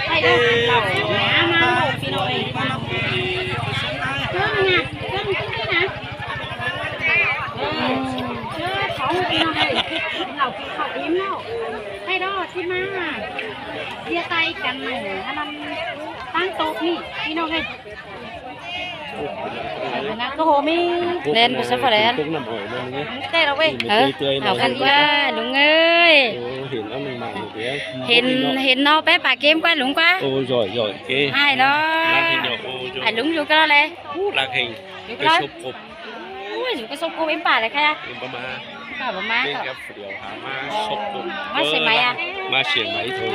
ໄປເດີ ເອົາມາໂລດພີ່ນ້ອງເອີຍ ເອີ ເອີ ເອີ ເອີ ເຂົາພີ່ນ້ອງເອີຍ ເຮົາກິນເຂົ້າອີ່ມແລ້ວ ໄປເດີ ຊິມາເລຍໄຕກັນ ອັນນັ້ນ ຕັ້ງໂຕະນີ້ ພີ່ນ້ອງເອີຍ. ນະ ໂອ້ໂຫ ມີແລ່ນໄປຊະ ພໍແລ່ນ ແຕ່ລະເວີຍ ເອີ ເອົາກັນວ່າລຸງເອີຍ ໂອ້ ເຫັນເອົາໜຶ່ງມາເດ້ ເຫັນ ເຫັນເນາະ ໄປປາເກມກວ່າລຸງກວ່າ ໂອ້ ຢອຍໆ ເກ ອ້າຍເນາະ ໄອ້ລຸງຢູ່ກັນແລ້ວແຫຼະ ໂອ້ ລັກແຮງ ຢູ່ກັນແລ້ວ ໂອ້ຍ ຢູ່ກັບສົບກົບເອັມປາເລີຍຄ່ະ ເອັມປາມາ ປາມາ ເປັນກັບດຽວຫາມາສົບກົບ ມາຊຽງໃໝ່ອະ ມາຊຽງໃໝ່ເທີ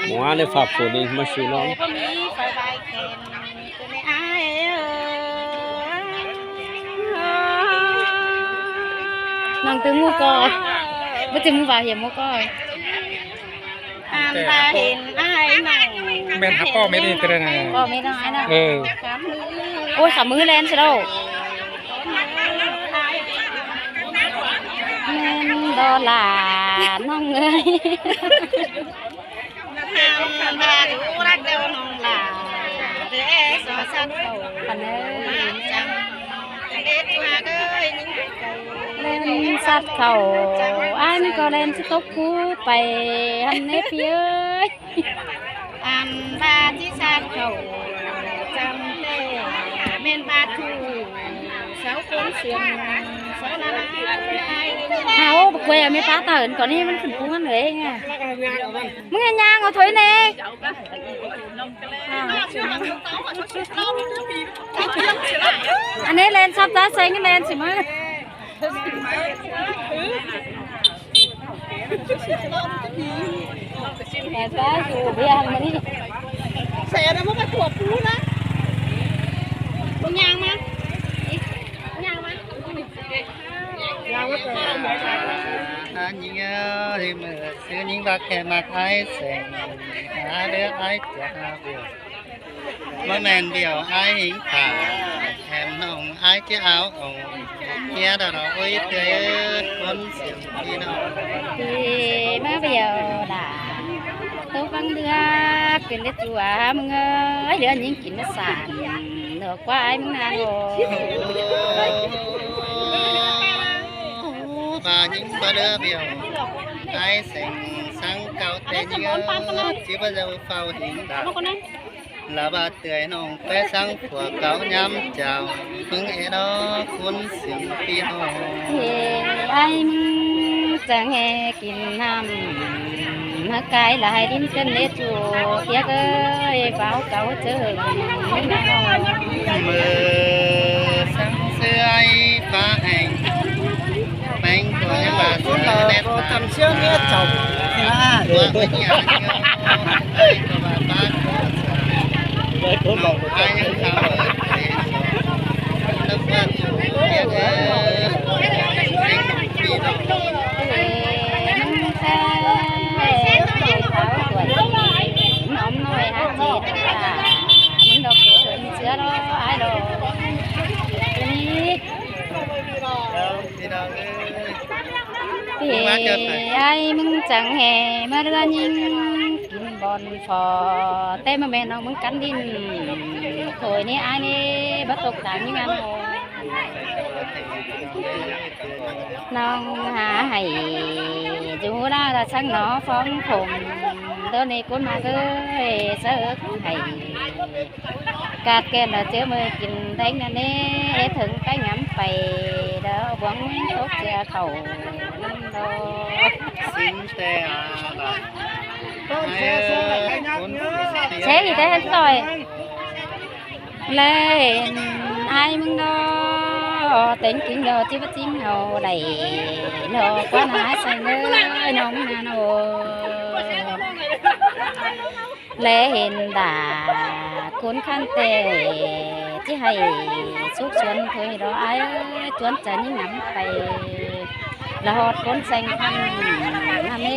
ໝໍໃນຝາກຝົນນີ້ມາຊື້ນ້ອງ ກໍມີໄຟໄວແຄນ ນາງຕື່ມໝູ່ກໍ ບໍ່ຕື່ມໝູ່ວ່າ ຮຽນໝູ່ກໍ ອັນຕາເຫັນອ້າຍໜ້ອຍ ແມ່ນຫາປ້ອແມ່ນອີກກໍໄດ້ນະ ປ້ແມ່ນນ້ອຍນະ ເອີ ໂອ້ຍ ຂາມືແລ່ນຊະແລ້ວ ແມ່ນບໍ່ຫຼ້ານ້ອງເອີຍ. ແລ່ນຊັດເຂົ້າ ອ້າຍມັນກໍແລ່ນຊິຕົກຄູໄປຫັ້ນເດ້ພີ່ເອີຍ ອັນວ່າຊິຊັດເຂົ້າ ຈຳແຕ່ແມ່ນບາດຖື ເສົາໂຄງເຊື່ອມ ເສົາລະລາຍ ເຮົາບໍ່ກວຍແມ່ປ້າເຕີນກ່ອນນີ້ມັນຂຶ້ນພູຫັ້ນເລີຍ ມຶງເຮັດຫຍັງ ເອົາຖອຍແດ່ ອັນນີ້ແລ່ນຊັບຕາແສງ ແລ່ນຊິມາ ແຕ່ວ່າຢູ່ເບື້ອງນີ້ ໃສ່ອັນນັ້ນມາປະກວດປູນະ ເບິ່ງຍ່າງມາ ຍ່າງມາ ຍິງເອີຍ ມື້ຊື່ຍິງຮັກແທ້ມັກອ້າຍແສງ ຫາເດີອ້າຍຈະຫາເບຍ ບໍ່ແມ່ນບຽວອ້າຍຫິງພາ ແຖມນ້ອງອ້າຍຈະເອົາອອກ ເຮຍດອກໂອ້ຍເອີຍ ຄົນສຽງພີ່ນ້ອງ ທີ່ມາບຽວຫຼ້າ ໂຕຟັງເດືອກເປັນເດັດຕົວ ມຶງເອີຍ ເຫຼືອຍິງກິນມາສານ ດອກກວ່າອ້າຍມຶງນານໂອ ບາຍິງບາເດີບຽວ ອ້າຍແສງສັງເກົ່າແຕ່ເຍ ຊິບໍ່ເຈົ້າເຝົ້າຫິງດາ ລະບາດເຕືອຍນ້ອງແປສັງພວກເກົ່າຍາມເຈົ້າ ເບິ່ງແອດອກຄົນເສຍງປີຮອງ ເອີ ອ້າຍມຶງຈັ່ງແຫ່ກິນນ້ຳ ມາກາຍຫຼາຍດິນເປັນເລຈູ ພຽກເອີຍ ເຝົ້າເກົ່າເຈີ ເມີສັງເສືອໄອ້ຟ້າແຫ້ງ ແປງຕົວໃຫ້ວ່າເສືອແນບຕາ ໂດຍ ພີ່ອ້າຍມຶງຈັ່ງແຫ່ມາເຮືອຍິງກິນບ່ອນພໍ ແຕ່ມາແມ່ນ້ອງມຶງກັນດິນ ໂຖຍນີ້ອ້າຍນີ້ບໍ່ຕົກຕາງຍິງອັນໂຫ ນ້ອງຫາໃຫ້ຢູ່ລາລະສັງໜໍຟອງຜົມ ໂດນໃນກຸນມາເອີຍ ສະເອິກໃຫ້ ກາດແກ່ນລະເຈີມືກິນແດງນະເນ ເຖິງໄປຫຍຳໄປ ດາວບວງຕົກເສືອເຂົ້ານຳດອກ ສິງແຕ່ອາລາ ເຊອີກໄດ້ຫັ້ນຕ່ອຍ ແລເຫັນອ້າຍມຶງດອກ ແຕ່ງຈິງດອກ ຈິວ່າຈິງເຮົາໄດ້ດອກ ກວ່າໜາໃສ່ເດີນ້ອງນາໂນ ແລເຫັນດາກຄຸນຄັນແຕ່ ທີ່ໃຫ້ສຸກສວນເຄີຍດອກອ້າຍເອີຍ ຈວນຈະຍິງນຳໄປ ລະຮອດຄົນແສງພັນ ນຳເອ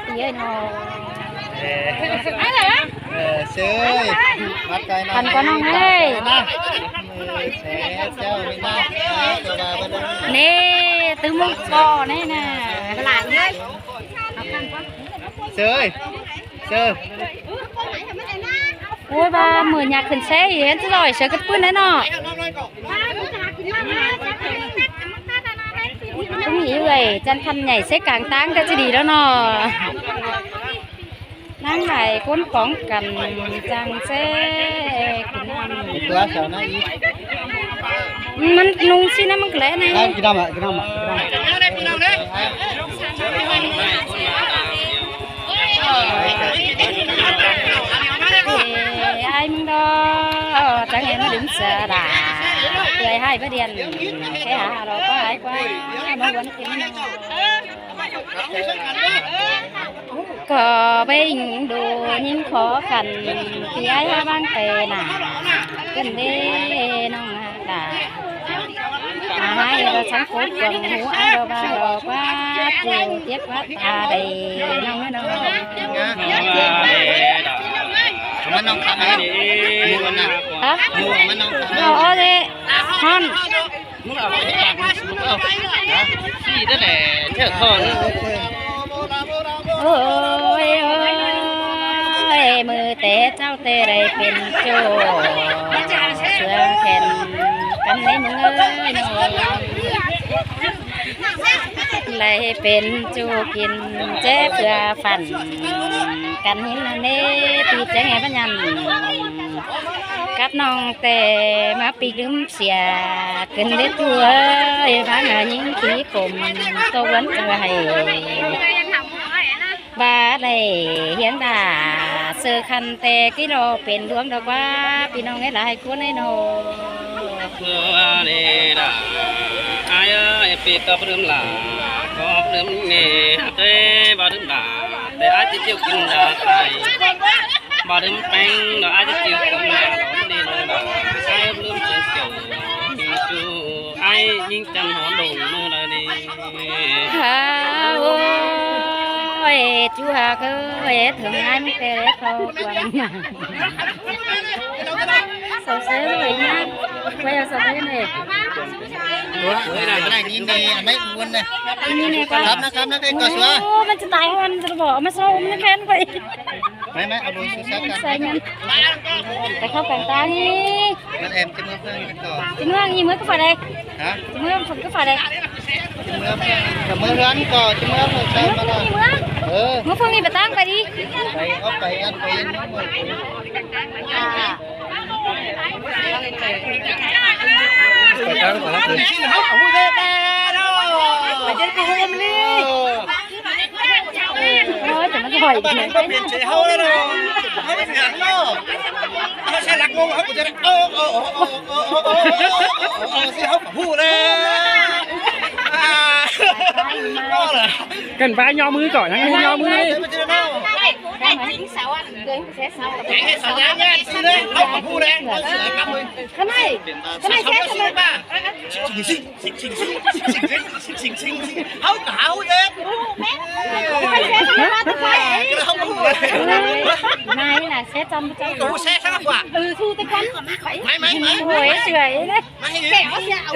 ເປີເນາະ ເອີ ເຊີຍ ມັດໄກນະ ພັນກວ່ານ້ອງເອີຍ ເອີ ເຈົ້ານີ້ນະ ເນ ຕື່ມໝູ່ກໍນີ້ນະ ຫຼານເອີຍ. ເອີຍ ເຊີ ໂອ້ຍ ວ່າມື້ຍັກຂຶ້ນເຊ ເຫັນຊິລອຍເສືອກັບປືນແນ່ເນາະ. ຕ້ອງມີເອື້ອຍຈັນຄຳໃຫຍ່ເຊກາງຕາງກໍຈະດີແລ້ວເນາະ. ນາງຫຼາຍຄົນຂອງກັນຈັ່ງແຊກິນນ້ຳ ຕົວສາວນາງອີກ ມັນນຸ່ງຊີ້ນະ ມັນກໍແຫຼະນະ ກິນນ້ຳອະ ກິນນ້ຳອະ ກິນນ້ຳອະ. ເອີຍ ອ້າຍມຶງດອກ ຈັ່ງໃຫ້ມາດຶງເສືອຫຼ້າ ເອື້ອຍໃຫ້ບໍ່ດຽນ ແຄ່ຫາເຮົາກໍຫາຍກວ່າ ມາວັນເປັນ ຂໍໄປຍິງດູຍິງຂໍຂັນ ທີ່ອ້າຍຫາວາງແຕ່ໜ້າ ເອີ້ນເດ້ນ້ອງຫຼ້າ ມາໃຫ້ເຮົາທັງຄົນກວມຫູ ອ້າຍເຮົາວ່າເຮົາວ່າເຈັບວ່າຕາໄດ້ ນ້ອງເອີຍນ້ອງ ມັນນ້ອງຄຳ ຮະ ມັນນ້ອງຄຳ ເອົາເອົາເດ້ ຮ້ອນ. ມຶງເອົາປາກມັນ ມຶງເອົາ ຊີ້ນັ້ນແຫຼະ ເຈົ້າຂອງ ໂອ້ຍ ໂອ້ຍ ມື້ແຕ່ເຈົ້າແຕ່ໄດ້ເປັນໂຈ້ ເຊື່ອແຂນກັນໃນມຶງເອີຍ ໄດ້ເປັນໂຈ້ກິນແຈເພື່ອຝັນກັນ ເຫັນແນ່ຕິດໃຈໃຫ້ພະຍັນ ກັບນ້ອງແຕ່ມາປີກລືມ ເສຍຂຶ້ນເດ້ຕົວເອີຍ ພານາຍິງຂີ້ຂົມ ຕົກວັນເຈີໃຫ້ ວ່າໄດ້ຮຽນດາເສືອຄັນແຕ່ກິໂລ ເປັນດວງດອກວ່າ ພີ່ນ້ອງເອີຍ ຫຼາຍຄົນໃນໂນ ເອີ ນີ້ລະ ອ້າຍເອີຍ ປີກກໍບໍ່ລືມຫຼ້າ ກໍບໍ່ລືມແມ່ ເອີຍ ບໍ່ລືມຫຼ້າ ແຕ່ອ້າຍຈະຈິ້ວກິນດາໄປ ບໍ່ລືມແປ້ງດອກ ອ້າຍຈະຈິ້ວກິນດາດອກ ນີ້ນ້ອງດາ ອ້າຍລືມເຊີນເຈົ້າ ມີຈູ ອ້າຍຍິງຈັນຫອນດົງມື້ລະນີ້ ຮາ ໂອ້ຍ ຈູຮັກເອີຍ ເຖິງອ້າຍມີແຕ່ເຂົ້າກວາງ ສາວເຊີນເລີຍນະ ໄວ້ເອົາສາວເຊີນເລີຍ ໂອ້ຍ ໄດ້ຍິນດີ ອັນໃດອ້ວນນະ ນີ້ນີ້ກໍ ຄັບນະ ຄັບນະ ໄດ້ກໍສວຍ ໂອ້ ມັນຈະຕາຍ ມັນຈະບອກ ເອົາມາໂຊ ມັນແຄ້ນໄປ ໄປ ໄປ ເອົາໂດຍສຸດສັດກັນ ໃສ່ມັນ ໄປເຂົ້າກັນຕານີ້ ມັນແອມຈະເມືອເພື່ອນກັນຕໍ່ ຈະເມືອນີ້ ເມືອກັບຝາໃດ ຮະ ຈະເມືອກັບຝາໃດ ຈະເມືອເພື່ອນ ຈະເມືອເຮືອນກໍຈະເມືອເພື່ອນໃສ່ມາລະ ເອີ ເມືອເພິ່ນນີ້ໄປຕັ້ງໄປດີ ໄປ ເອົາໄປອັນໄປອັນ ອ່າ ໄປຕັ້ງກ່ອນ ໄປເຈັດກະໂຮມນີ້ ເອີ ໂອ້ຍ ແຕ່ມັນຖອຍໄປ ມັນບໍ່ປ່ຽນໃຈເຮົາແລ້ວເນາະ ເຮົາເປັນຫຍັງເນາະ ເຮົາໃຊ້ຫຼັກງົງ ເຮົາກໍຈະໄດ້ ເອີ ເອີ ເອີ ຊິເຮົາກໍຮູ້ແລ້ວ ອ່າ ກໍລະ ກັນໄປຍໍມືກ່ອນ ຍັງຍໍມືນີ້ ແຕ່ງໃຫ້ສາວແດ່ ເຮົາກໍຮູ້ແລ້ວ ເຮົາເສຍກັບມື ຂ້າງໃນ ຂ້າງໃນແຊະ ຊິງ ຊິງ ເຮົາກໍເຮົາເດ້ ນາຍນະ ເສຍຈຳ ເຈົ້າກໍຮູ້ແຊະຊະກວ່າ ເອີ ສູ້ແຕ່ກ່ອນ ໄໝ ໄໝ ໄໝ ໂອ້ຍ ເຊື່ອເດ້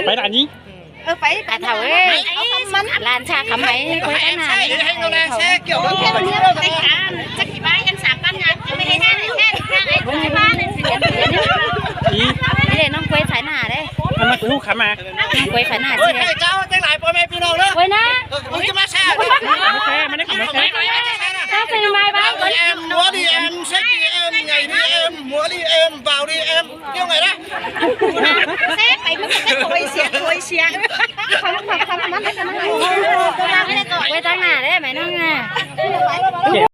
ໄປດານນີ້ ເອີ ໄປ ຕາເຖົ້າເອີຍ ມັນຫຼານຊາຄຳໄໝ ໄປຕາໜ້າ ໃຫ້ເຮົາແລແຊະກ່ຽວກັບ ຈັກຊິມາເຮັດສາມປັນງານ ຈະໄປເຮັດງານໃຫ້ແຊະ ນີ້ເດ້ ນ້ອງກ້ວຍສາຍໜ້າເດ້ ມັນມາຮູ້ຄຳມາ ກ້ວຍຂະໜາດ ໂອ້ຍ ໃຫ້ເຈົ້າທັງຫຼາຍພໍ່ແມ່ພີ່ນ້ອງເດີ ໂອ້ຍນະ ເອີ ເອົາຈະມາແຊະ ມາແຊະ ມາໄດ້ຂອງມາແຊະ ຖ້າເປັນມາຍບ້ານ ດີເອັມ ຫົວດີເອັມ ເຊັກດີເອັມ ໃຫຍ່ດີເອັມ ຫົວດີເອັມ ບ່າວດີເອັມ ເຈົ້າໄງນະ ແຊະໄປ ມັນກໍໂທຍເສຍ ໂທຍເສຍ ໄວ້ທາງໜ້າເດ້ ໄໝນ້ອງນະ.